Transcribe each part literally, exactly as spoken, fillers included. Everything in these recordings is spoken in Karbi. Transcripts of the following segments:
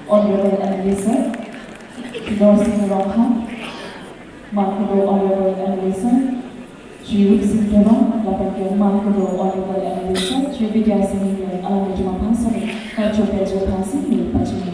Honorable M L A sir, Shri Dorsing Ronghang, man kedo Honorable M L A sir, Shri Rupsing Teron, lapen ke man kedo Honorable M L A sir, Shri Bidya Sing Engleng, alanglitum aphan soni, kachopet aphan soni, pachini.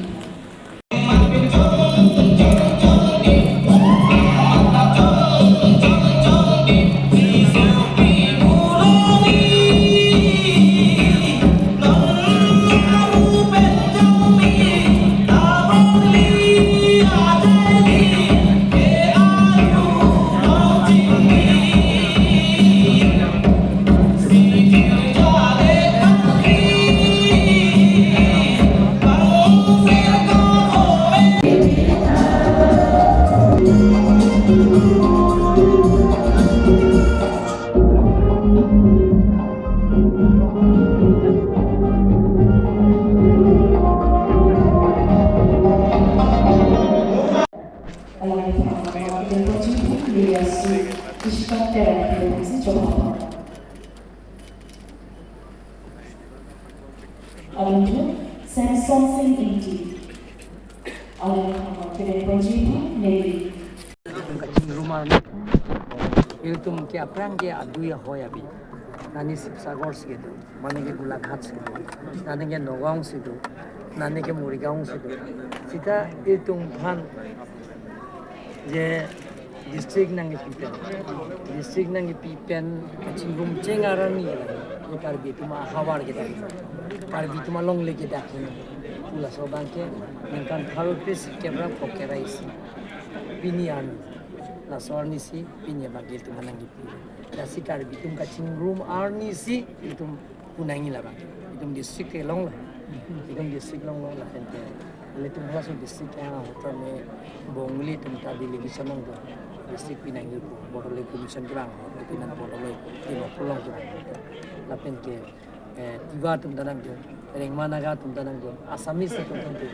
Alangli Samson Singh Ingti. Alangli kachingrum arni. Ilitum ke aphrang ke adui ahoi abi. Nani Sibsagar si kedo, mane ke Golaghat si kedo, nani ke Nagaon si do, nani ke Morigaon si do. Seta ilitum aphan je district nangkepi pen, district nangkepi pen kachingrum cheng arni Karbi atum ahavar kedak, Karbi atum alongle kedak. Pu laso abangke ningkan pharo kre-isi kep ra phongo kre-isi pini arni, laso arni si pini abangke ilitum nangkepi. Lasi Karbi atum kachingrum arni si ilitum pu nangji labang. Ilitum district kelong lo. Ilitum district longlo lapen ke ilitum laso district ke ahut tame Bengali atum ta delegation nangdo. District pi nangji pu, Bodoland Commission kevang, Lieutenant Bodoland, Dimapur along kevang. Lapen ke, eh, Tiwa atum ta nangdo, Rengma Naga atum ta nangdo, Assamese atum ta nangdo.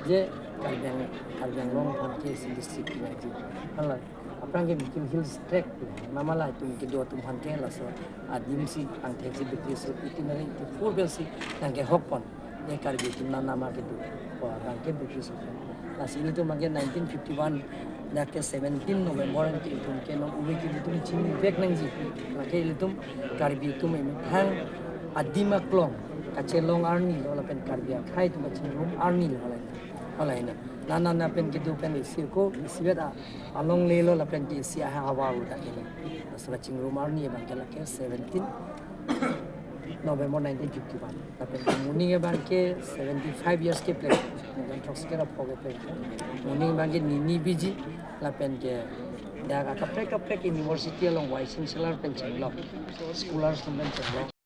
Je Karbi Ang-, Karbi Anglong aphan ke isi district pi nangji. Hala aphrang ke Mikir Hills Tract, nama la itum kedo atum aphan ke laso adim si angthek si British itinerary itu pur bel si nangkehok pon. Ye Karbi atum nanama kedo, ko abangke British atum. Lasi ilitum abangke nineteen fifty-one, dak ke seventeen November anke itum ke non ove ke itum chinivek nangji. Lake ilitum Karbi atum emethang adim aklong kachelong arni lo lapen Karbi akhei atum kachingrum arni lo, halai, halai na. Nana na pen kedo pen isi ko, isivet a alongle lo lapen ke isi ahavar uda ilo. Laso kachingrum arni abangke lake seventeen November nineteen fifty-one. Lapen moning abangke seventy-five years kepleng. Ningkan throksi kre ra phongo kepleng. Moning abangke nini biji lapen ke dak akaprek kaprek university along vice chancellor pen chenglok, scholars pen chenglok,